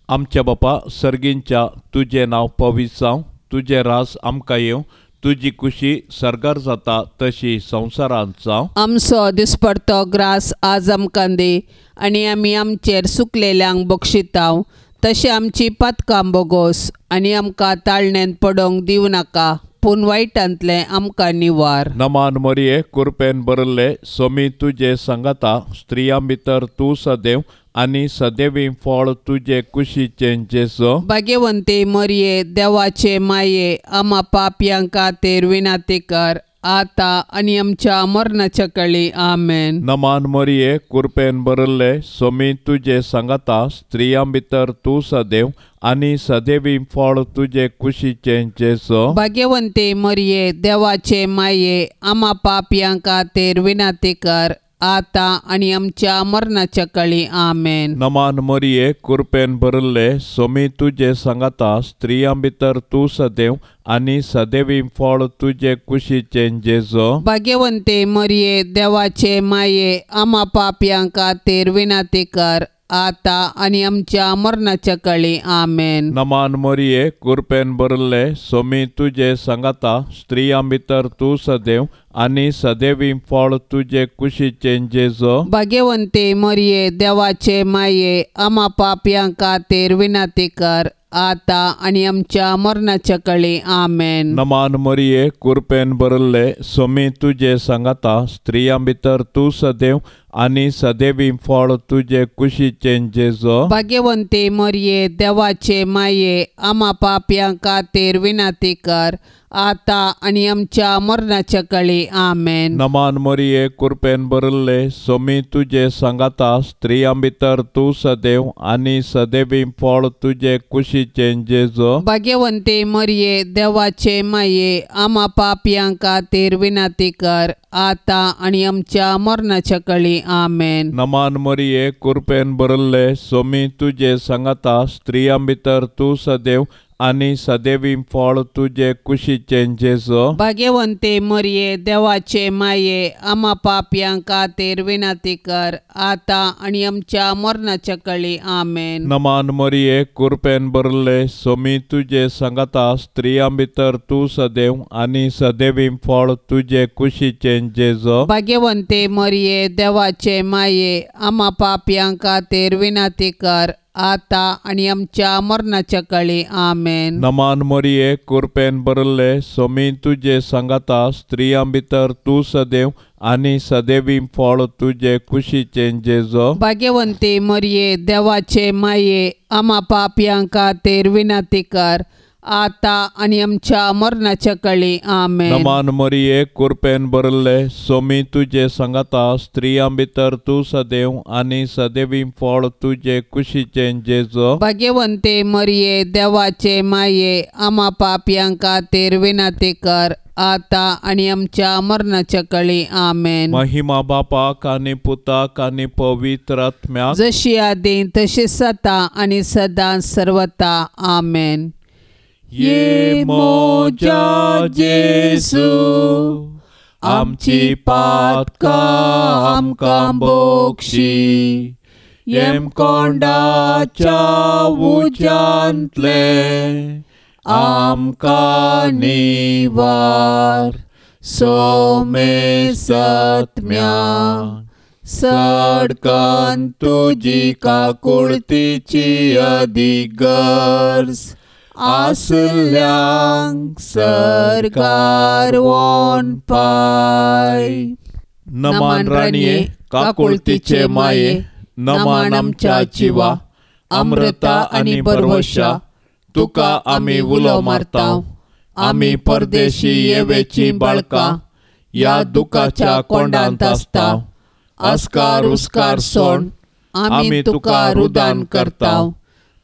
आमच्या बापा सर्गींच्या, तुजें नांव पवित्र जावं, तुजें राज आमकां येवं, तुजी खुशी सर्गार जाता तशी संवसारांत जावं. आमचो दिसपडतो ग्रास आज आमकां दी आनी आमी आमचेर सुकलेल्यांक बक्षितांव तशें आमची पातकां बोगोस आनी आमकां ताळणेंत पडोवंक दिवं नाका, पूण वायटांतलें आमकां निवार. नमान मरिये, कुरपेन भरिल्ले, सोमी तुजे सांगाता, स्त्रियां भितर तूं सदैव आनी सदैवी फळ तुजे कुशीचें जेजू. भाग्यवंती मरिये, देवाचे माये, आमा पापयां खातीर विनंती कर, आतां आनी आमच्या मरणाच्या कळी. आमेन. नमान मरिये, कुरपेन भरिल्ले, सोमी तुजे सांगाता, स्त्रियां भितर तूं सदैव आनी सदैवी फळ तुजे कुशीचें जेजू. भाग्यवंती मरिये, देवाचे माये, आमा पापयां खातीर विनंती कर, आतां आनी आमच्या मरणाच्या कळी. आमेन. नमान मरिये, कुरपेन भरिल्ले, सोमी तुजे सांगाता, स्त्रियां भितर तूं सदैव आनी सदैवी फळ तुजे कुशीचें जेजू. भाग्यवंती मरिये, देवाचे माये, आमा पापयां खातीर विनंती कर, आतां आनी आमच्या मरणाच्या कळी. आमेन. नमान मरिये, कुरपेन भरिल्ले, सोमी तुजे सांगाता, स्त्रियां भितर तूं सदैव आनी सदैवी फळ तुजे कुशीचें जेजू. भाग्यवंती मरिये, देवाचे माये, आमा पापयां खातीर विनंती कर, आतां आनी आमच्या मरणाच्या कळी. आमेन. नमान मरिये, कुरपेन भरिल्ले, सोमी तुजे सांगाता, स्त्रियां भितर तूं सदैव आनी सदैवी फळ तुजे कुशीचें जेजू. भाग्यवंती मरिये, देवाचे माये, आमा पापयां खातीर विनंती कर, आतां आनी आमच्या मरणाच्या कळी. आमेन. नमान मरिये, कुरपेन भरिल्ले, सोमी तुजे सांगाता, स्त्रियां भितर तूं सदैव आनी सदैवी फळ तुजे कुशीचें जेजू. भाग्यवंती मरिये, देवाचे माये, आमा पापयां खातीर विनंती कर, आतां आनी आमच्या मरणाच्या कळी. आमेन. नमान मरिये, कुरपेन भरल्ले, सोमी तुजे सांगाता, स्त्रियां भितर तूं सदैव आनी सदैवी फळ तुजे कुशीचें जेजू. भाग्यवंते मरिये, देवाचे माये, आमा पापयां खातीर विनंती कर, आतां आनी आमच्या मरणाच्या कळी. आमेन. नमान मरिये, कुरपेन भरल्ले, सोमी तुजे सांगाता, स्त्रियां भितर तूं सदैव आनी सदैवी फळ तुजे कुशीचें जेजू. भाग्यवंते मरिये, देवाचे माये, आमा पापयां खातीर विनंती कर, आतां आनी आमच्या मरणाच्या कळी. आमेन. नमान मरिये, कुरपेन भरल्ले, सोमी तुजे सांगाता, स्त्रियां भितर तूं सदैव आनी सदैवी फळ तुजे कुशीचें जेजू. भाग्यवंती मरिये, देवाचे माये, आमा पापयां खातीर विनंती कर, आतां आनी आमच्या मरणाच्या कळी. आमेन. नमान मरिये, कुरपेन भरल्ले, सोमी तुजे सांगाता, स्त्रियां भितर तूं सदैव आनी सदैवी फळ तुजे कुशीचें जेजू. भाग्यवंते मरिये, देवाचे माये, आमा पापयां खातीर विनंती कर, आतां आनी आमच्या मरणाच्या कळी. आमेन. महिमा बापाक आनी पुताक आनी पवित्र आत्म्याक, जशी आदी तशी सता आनी सदां सर्वता. आमेन. ये मोजा जेजू, आमची पातकां आमकां बोक्षी, येमकोंडाच्या उज्यांतले आमकां निवार, सोमे सत्म्या सडकन तुजी काकुळतीची अदीक गरज आसल्यांक सरकार वोन पाय. नमान राणये, काकुळतीचे माये, नमान आमच्या जिवा, अमृता आनी भरवशा, तुका आमी उलो मारता. आमी परदेशी येवेची बाळकां ह्या दुखाच्या कोंडांत आसता. आस्कार उस्कार सोड आमी तुका रुदान करता,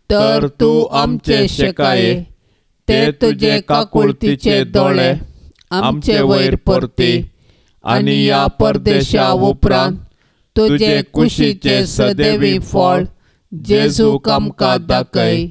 तर तूं आमचे शेकाये, ते तुजे काकुळतीचे दोळे आमचे वयर परती, आनी ह्या परदेशा उपरांत तुजे कुशीचे सदैवी फळ जेजूक आमकां दाखय.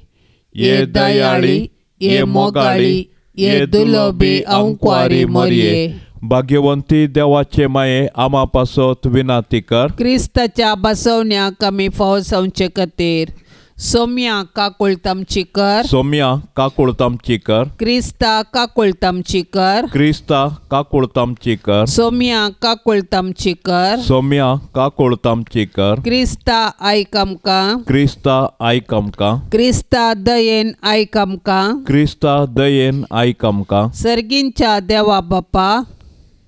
ये दयाळी, ये मोगाळी, ये दुलोबी अंकुवारी मरिये, भाग्यवंती देवाचे माये, आमा पासत विनंती कर. क्रिस्ताच्या बसवण्याक आमी फावो जावचे खातीर सोम्या काकुळतामची कर, सोम्या काकुळतामची कर, क्रिस्ता काकुळतामची कर, क्रिस्ता काकुळतामची कर, सोम्या काकुळतामची कर, सोम्या काकुळतामची कर, क्रिस्ता आयक आमकां, क्रिस्ता आयक आमकां, क्रिस्ता दयेन आयक आमकां, क्रिस्ता दयेन आयक आमकां. सर्गींच्या देवा बापा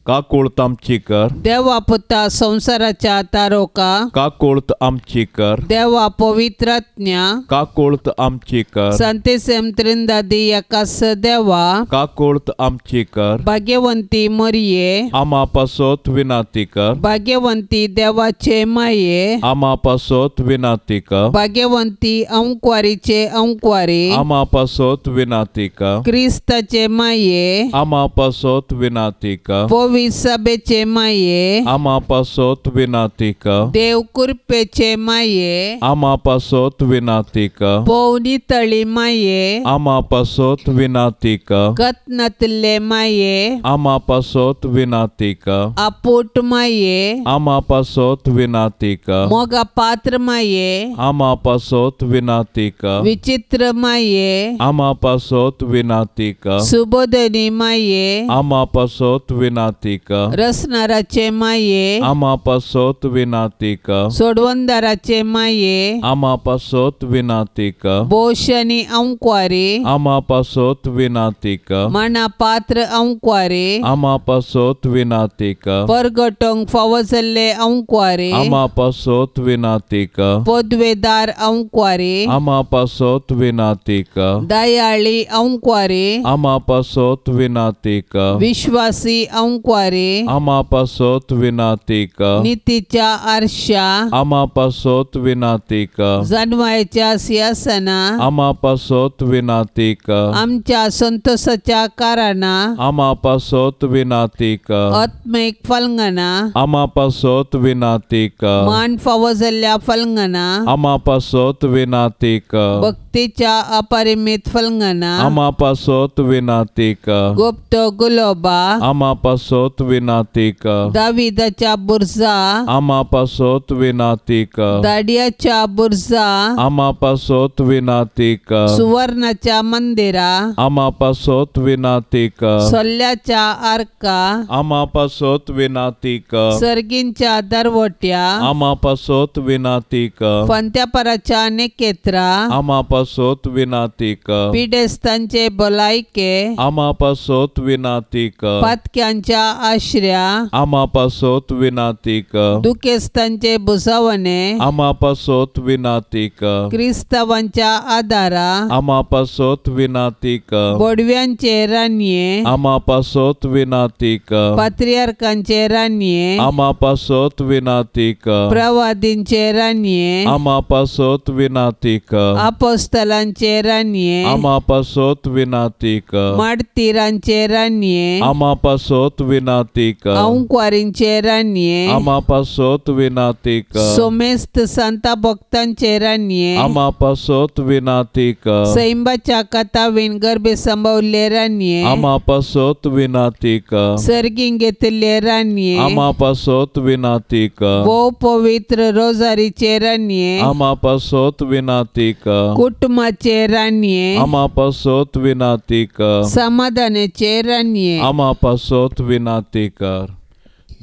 काकुळत आमची कर, देवा पुता संवसाराच्या तारोका काकुळत आमची कर, देवा पवित्रात्म्या काकुळत आमची कर, संतेसेम त्रिंदादी एकास देवा काकुळत आमची कर, भाग्यवंती मरिये आमा पासत विनंती कर, भाग्यवंती देवाचे माये आमा पासत विनंती कर, भाग्यवंती अंकुवारीचे अंकुवारी आमा पासत विनंती कर, क्रिस्ताचे माये आमा पासत विनंती कर, सभेचे माये आमा पासत विनंती कर, देव कृपेचे माये आमा पासत विनंती कर, पवनी तळी माये आमा पासत विनंती कर, कतनातले माये आमा पासत विनंती कर, आपोट माये आमा पासत विनंती कर, मोगा पात्र माये आमा पासत विनंती कर, विचित्र माये आमा पासत विनंती कर, सुबोधनी माये आमा पासत विनंती कर, रसनाराचे माये आमा पासत विनंती कर, सोडवंदाराचे माये आमा पासत विनंती कर, बोशनी अंकुवारी आमा पासत विनंती कर, मना पात्र अंकुवारी आमा पासत विनंती कर, परगटोंक फावो जाल्ले अंकुवारी आमा पासत विनंती कर, पदवेदार अंकुवारी आमा पासत विनंती कर, दयाळी अंकुवारी आमा पासत विनंती कर, विश्वासी अंकुवारी आंकवारी आमा पासत विनाती कर। नितीच्या आरशा आमा पासत विनाती कर। जानवायच्या सिंहासना आमा पासत विनाती कर। आमच्या संतोषाच्या कारणां आमा पासत विनाती कर। आत्मीक फलंगना आमा पासत विनाती कर। मान फावो जाल्ल्या फलंगना आमा पासत विनाती कर। भक्तीच्या अपरिमित फलंगना आमा पासत विनाती कर। गुप्त गुलोबा आमा पासत विनाती कर। दाविदाच्या बुर्जा आमा पासत विनाती कर। दाडियाच्या बुर्जा आमा पासत विनाती कर। सुवर्णाच्या मंदिरा आमा पासत विनाती कर। सोल्ल्याच्या आर्का आमा पासत विनाती कर। सर्गींच्या दरवट्या आमा पासत विनाती कर। फंत्यापराच्या नेकेत्रा आमा पासत विनाती कर। पिडेस्तांचे भलायके आमा पासत विनाती कर। पातक्यांच्या आश्र्या आमा पासत विनाती कर। दुखेस्तांचे बुजावणे आमा पासत विनाती कर। क्रिस्तावांच्या आदारा आमा पासत विनाती कर। बोडव्यांचे रानये आमा पासत विनाती कर। पात्रियार्कांचे रानये आमा पासत विनाती कर। प्रवादींचे रानये आमा पासत विनाती कर। अपोस्तलांचे रानये आमा पासत विनाती कर। मार्तीरांचे रानये आमा पासत विनाती कर। आंकवारींचे रानये आमा पासत विनाती कर। सोमेस्त संता भक्तांचे रानये आमा पासत विनाती कर। सैंबाच्या कथावीन गर्भे संभवले रानये आमा पासत विनाती कर। सर्गीं घेतिल्ले रानये आमा पासत विनाती कर। भोव पवित्र रोजारीचे रानये आमा पासत विनाती कर। कुटुंबाचे रानये आमा पासत विनाती कर। समाधानाचे रानये आमा पासत विनाती कर।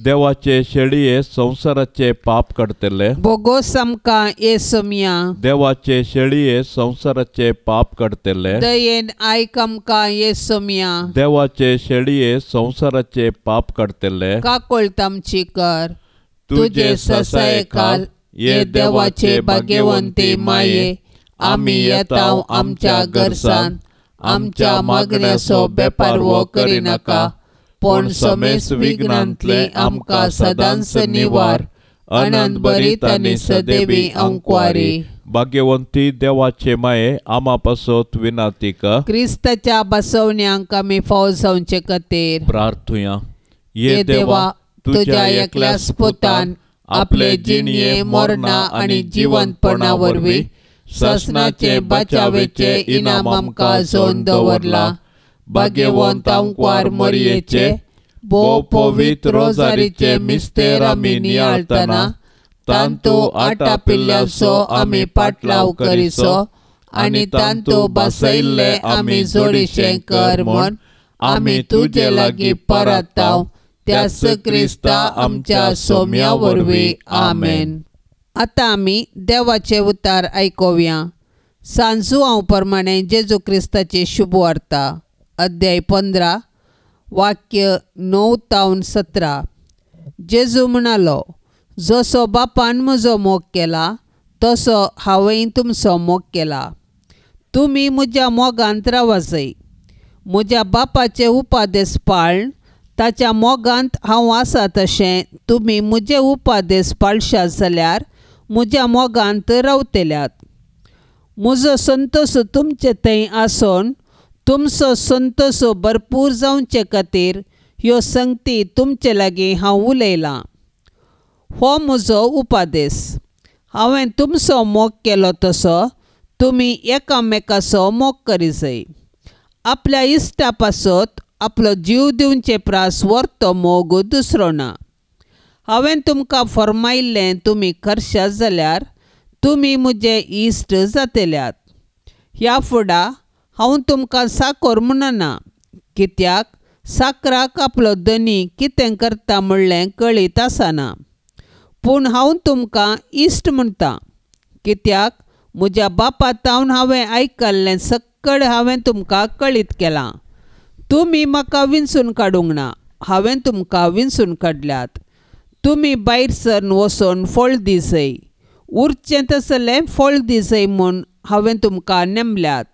देवाचे शेळये संवसाराचे पाप काडटले बोगोस आमकां येसोमया। देवाचे शेळये संवसाराचे पाप काडटले दयेन आयक आमकां येसोमया। देवाचे शेळये संवसाराचे पाप काडटले काकोळत आमची कर। तुजे ससायेखाल ये देवाचे भाग्यवंती माये आमी येता आमच्या गरसान आमच्या मागण्याचो बेपारवो करिनाका पूण समेस विघ्नांतले आमकां सदांच निवार अनंत बरीत आनी सदैवी अंकवारी। भाग्यवंती देवाचे माये आमा पासत विनाती कर। क्रिस्ताच्या बसवण्यांक आमी फाव जावचे खातीर प्रार्थुया। ये देवा तुज्या एकल्याच पुतान आपले जिणये मरणा आनी जिवंतपणा वरवीं ससनाचे बचावेचे इनाम आमकां जोडून दवरला। भाग्यवंत आंकवार मरियेचे भोव पवित्र रोजारीचे मिस्तेर आमी नियाळतना तांतू आटापिल्ल्याचो आमी पाटलाव करिसो आनी तांतू बसयल्ले आमी जोडीशें कर म्हूण आमी तुजे लागीं परताव त्याच क्रिस्ता आमच्या सोम्या वरवीं आमेन। आतां आमी देवाचे उतार आयकुया। सांजुआंव प्रमाणे जेजू क्रिस्ताची शुभवार्ता अध्याय 15 वाक्य 9 तावन 17। जेजू म्हणालो जसो बापान म्हजो मोग केला तसो हांवें तुमचो मोग केला। तुमी म्हज्या मोगांत रावजय। म्हज्या बापाचे उपादेस पाळन ताच्या मोगांत हांव आसा तशें तुमी म्हजे उपादेस पाळशात जाल्यार म्हज्या मोगांत रावतल्यात। म्हजो संतोष तुमचे थंय आसून तुमचो संतोष भरपूर जावचे खातीर ह्यो संगती तुमचे लागीं हांव उलयलां। हो म्हजो उपादेस। हांवें तुमचो मोग केलो तसो तुमी एकामेकाचो मोग करिजय। आपल्या इश्टा पासत आपलो जीव दिवचे प्रास व्हरतो मोग दुसरो ना। हांवें तुमकां फर्मायिल्लें तुमी करशात जाल्यार तुमी म्हजे इश्ट जातल्यात। ह्या फुडा हांव तुमकां साकोर म्हणना कित्याक साकराक आपलो धनी कितें करता म्हणलें कळीत आसना। पूण हांव तुमकां इश्ट म्हणटा कित्याक म्हज्या बापा तावन हांवें आयकल्लें सक्कड हांवें तुमकां कळीत केलां। तुमी म्हाका विंचून काडूंक ना, हांवें तुमकां विंचून काडल्यात। तुमी भायर सरन वचून फळ दिसय उरचें तसलें फळ दिसय म्हूण हांवें तुमकां नेमल्यात।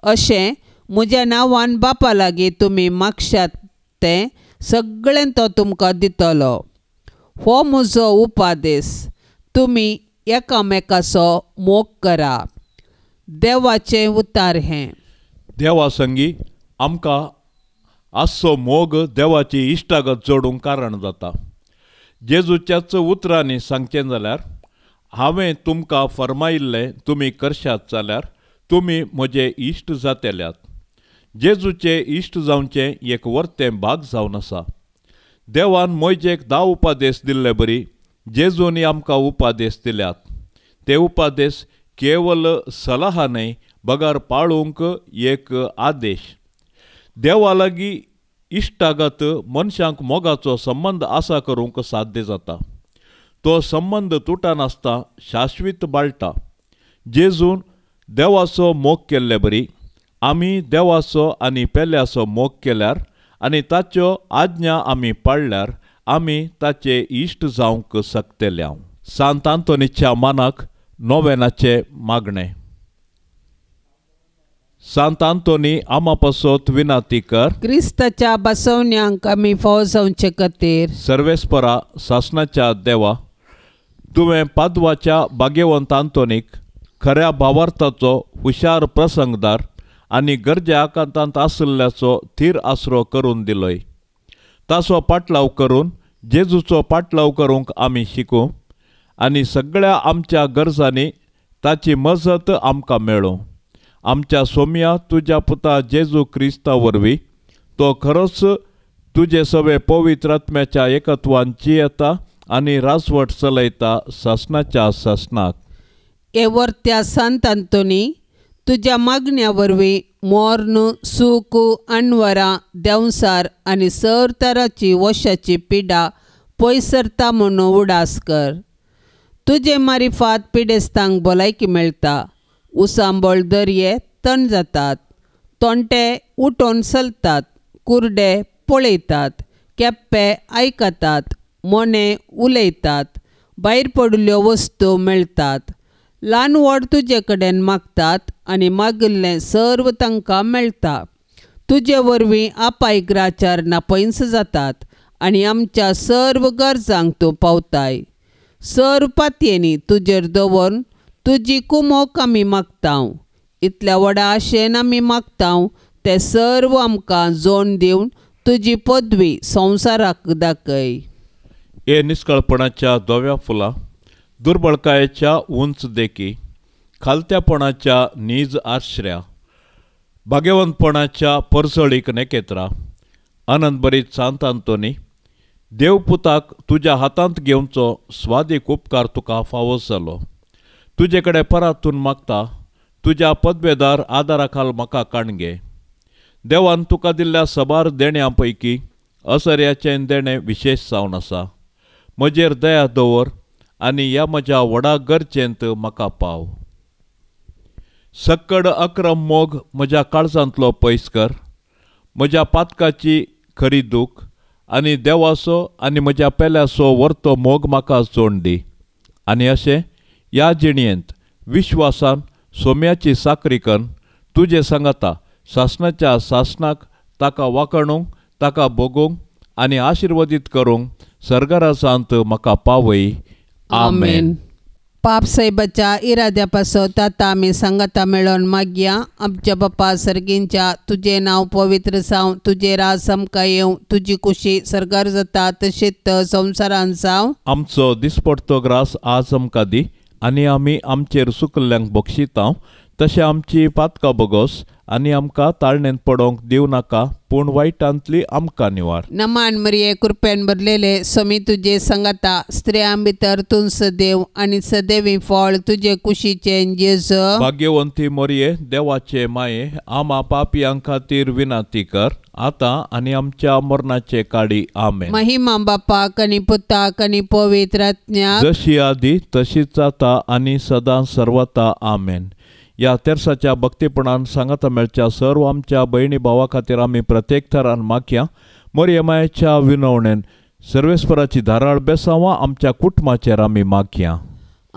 अशें म्हज्या नांवान बापा लागीं तुमी मागशात तें सगळें तो तुमकां दितलो. हो म्हजो उपादेस, तुमी एकामेकाचो मोग करा. देवाचें उतार हें. देवा संगी आमकां आसचो मोग देवाची इश्टागत जोडूंक कारण जाता. जेजूच्याच उतरांनी सांगचें जाल्यार, हांवें तुमकां फर्मायिल्लें तुमी करशात जाल्यार तुमी म्हजे इश्ट जातेल्यात. जेजूचे इश्ट जावचें एक वर्तें भाग जावन आसा. देवान मोयजेक 10 उपादेश दिल्ले बरी जेजूनी आमकां उपादेश दिल्यात. ते उपादेश केवल सलाहा न्हय बगर पाळूंक एक आदेश. देवा लागीं इश्टागत मनशांक मोगाचो संबंद आसा करूंक साध्य जाता. तो संबंद तुटनासता शाश्वीत बाळटा. जेजून देवाचो मोग केल्ले बरी आमी देवाचो आनी पेल्याचो मोग केल्यार आनी ताच्यो आज्ञा आमी पाळल्यार आमी ताचे इश्ट जावंक शकतले. सांत आंतोनीच्या मानाक नोवेनाचें मागणें. सांत आंतोनी आमा पासत विनाती कर. क्रिस्ताच्या बसवण्यांक आमी फावो जावचे खातीर. सर्वेस्परा सासणाच्या देवा, तुवें पादवाच्या भाग्यवंत आंतोनीक खऱ्या भावार्थाचो हुशार प्रसंगदार आनी गरजे आकांतांत आशिल्ल्याचो थीर आसरो करून दिलोय. ताचो पाटलाव करून जेजूचो पाटलाव करूंक आमी शिकूं आनी सगळ्या आमच्या गरजांनी ताची मजत आमकां मेळूं. आमच्या सोम्या तुज्या पुता जेजू क्रिस्ता वरवीं तो खरोच तुजे सवे पवित्र आत्म्याच्या एकत्वान जियेता आनी राजवट चलयता सासणाच्या सासणाक. हे वर्त्या सांत आंतोनी, तुज्या मागण्या वरवीं मोर्न सूख अणवरां देंवसार आनी सर तराची वशाची पिडा पयसरता म्हणून उडास कर. तुजे मारिफात पिडेस्तांक भलायकी मेळटा. उसांबळ दर्ये तण जातात, तोंटे उठोवन चलतात, कुर्डे पळयतात, केप्पे आयकतात, मोने उलयतात, भायर पडिल्ल्यो वस्तू मेळटात. ल्हान व्हड तुजे कडेन मागतात आनी मागिल्लें सर्व तांकां मेळटा. तुजे वरवीं आपायग्राचार नापयस जातात आनी आमच्या सर्व गरजांक तूं पावताय. सर्व पातयेंनी तुजेर दवरून तुजी कुमोक आमी मागता. इतल्या व्हडा आशेन आमी मागता ते सर्व आमकां जोड दिवन तुजी पदवी संवसाराक दाखय. हे निस्कळपणाच्या धव्या फुलां, दुर्बळकायेच्या उंच देखी, खालत्यापणाच्या नीज आश्र्या, भाग्यवंतपणाच्या परसळीक नेकेत्रा, आनंदभरीत सांत आंतोनी, देवपुताक तुज्या हातांत घेवचो स्वादीक उपकार तुका फावो जालो. तुजे कडेन परातून मागता, तुज्या पदवेदार आदारा खाल म्हाका काणगे. देवान तुका दिल्ल्या सबार देण्यां पैकी असऱ्याचें देणें विशेश जावन आसा. म्हजेर दया दवर आनी ह्या म्हज्या व्हडा गरजेंत म्हाका पाव. सक्कड अक्रम मोग म्हज्या काळजांतलो पयस कर. म्हज्या पातकाची खरी दूख आनी देवाचो आनी म्हज्या पेल्याचो वर्तो मोग म्हाका जोड दी. आनी अशें ह्या जिणयेंत विश्वासान सोम्याची साकरी करून तुजे सांगाता सासणाच्या सासणाक ताका वाखणूंक, ताका भोगूंक आनी आशिर्वादीत करूंक सर्गराजांत म्हाका पावय. आमेन. पाप साहेबाच्या इराद्या पासत आतां आमी सांगाता मेळोवन मागया. आमच्या बापा सर्गींच्या, तुजें नांव पवित्र जावं, तुजें राज आमकां येवं, तुजी कुशी सर्गार जाता तशीच संवसारान जावं. आमचो दिसपडतो ग्रास आज आमकां दी आनी आमी आमचेर सुकल्ल्यांक बक्षिता तशें आमची पातकां बगोस आनी आमकां ताळणेंत पडोवंक दिवं नाका, पूण वायटांतली आमकां निवार. नमान मरिये, कृपेन भरलेले, स्वामी तुजे सांगाता, स्त्रियां भितर तूं सदैव आनी सदैवी फळ तुजे कुशीचें जेजू. भाग्यवंती मरिये, देवाचे माये, आमा पापयां खातीर विनंती कर आतां आनी आमच्या मरणाचे काडी. आमेन. महिमा बापाक आनी पुताक आनी पवित्र आत्म्याक, जशी आदी तशीच जाता आनी सदां सर्वता. आमेन. ह्या तेर्साच्या भक्तीपणान सांगाता मेळच्या सर्व आमच्या भयणी भावा खातीर आमी प्रत्येक थरान मागया. मरिये मायेच्या विनवणेन सर्वेस्पराची धाराळ बेसांवां आमच्या कुटुंबाचेर आमी मागया.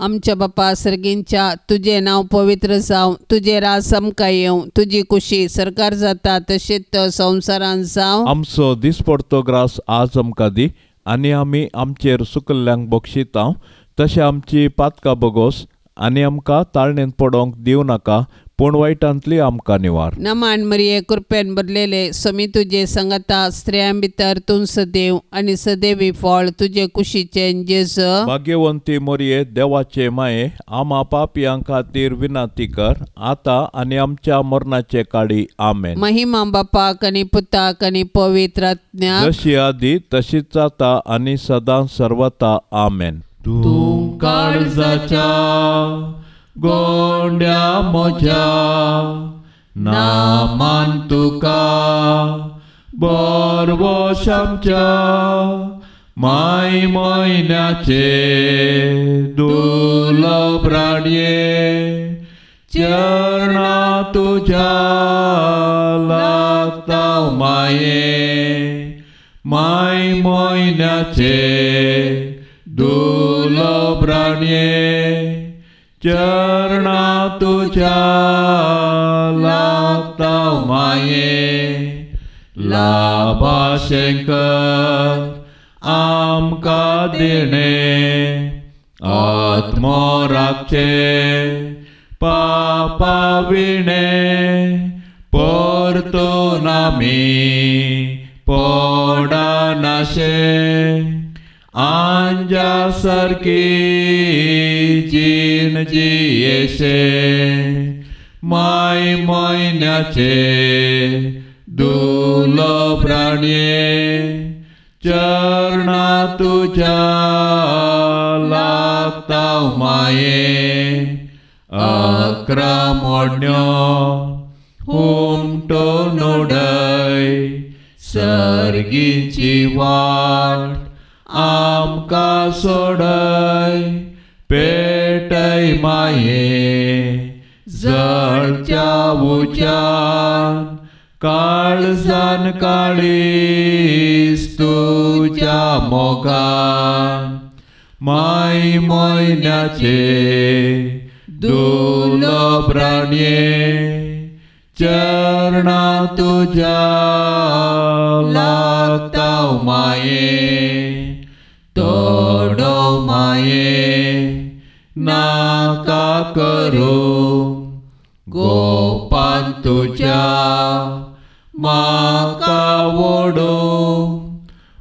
आमच्या बापा सर्गींच्या तुजें नांव पवित्र जावं, तुजें राज आमकां येवं, तुजी कुशी सरकार जाता तशीच संवसारांत जावं. आमचो दिसपडतो ग्रास आज आमकां दी आनी आमी आमचेर सुकल्ल्यांक बक्षिता तशें आमची पातकां बगोस आनी आमकां ताळणेंत पडोवंक दिवं नाका, पूण वायटांतली आमकां निवार. नमान मरिये कृपेन भरलेले समी तुजे संगता, स्त्रियां भितर तूं सदैव आनी सदैवी फळ तुजे कुशीचें जेजू. भाग्यवंती मरिये देवाचे माये, आमा पापयां खातीर विनंती कर आतां आनी आमच्या मरणाचे काळी. आमेन. महिमा बापाक आनी पुताक आनी पवित्र आत्म्याक, जशी आदी तशीच जाता आनी सदां सर्वता. आमेन. तूं काळजाच्या गोंड्या म्हज्या नामान तुका बरवश आमच्या माय म्हयन्याचे दुर्लभ राणये चरणा तुज्या लागता माये माय म्हयन्याचे दुर्लभ राणये चरणा तुज्या लागता माये. लाभाशंकर आमकां दिणें आत्मो राखचे पापा विणें परतून आमी पडनाशे आंजा सारकी जीण जियेशे माय म्हयन्याचे दुर्लभ राणये चरणा तुज्या लागता माये. अकरा मोडण्यो हुमटो उडय सर्गीची वाट आमकां सोडय पेटय माये जळच्या उच्यान काळजान काळीज तुज्या मोगान माय म्हयन्याचे दुर्लभ राणये चरणा तुज्या लागता माये. तोडो माये नाका करूं गोपान तुज्या म्हाका वोडूं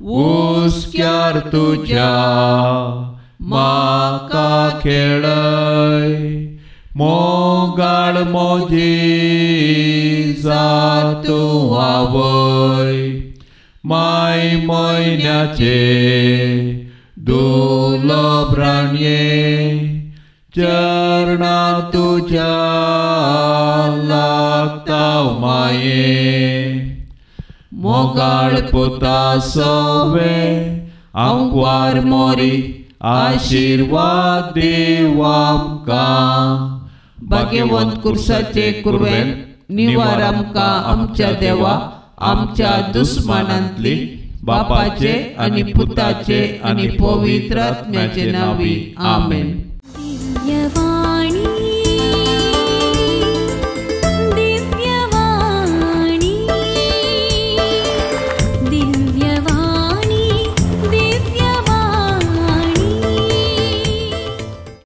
हुस्क्यार तुज्या म्हाका खेळय मोगाळ मोजी जा तूं आवय माय म्हयन्याचे दुर्लभ राणये चरणा तुज्या लागता माये. मोगाळ पुता सवे आंकवार मोरी आशिर्वाद दीव आमकां. भाग्यवंत कुर्साचे कुरवेन निवार आमकां आमच्या देवा आमच्या दुस्मानांतली बापाचे आनी पुताचे आनी पवित्र आत्म्याचे नांवी. आमेन.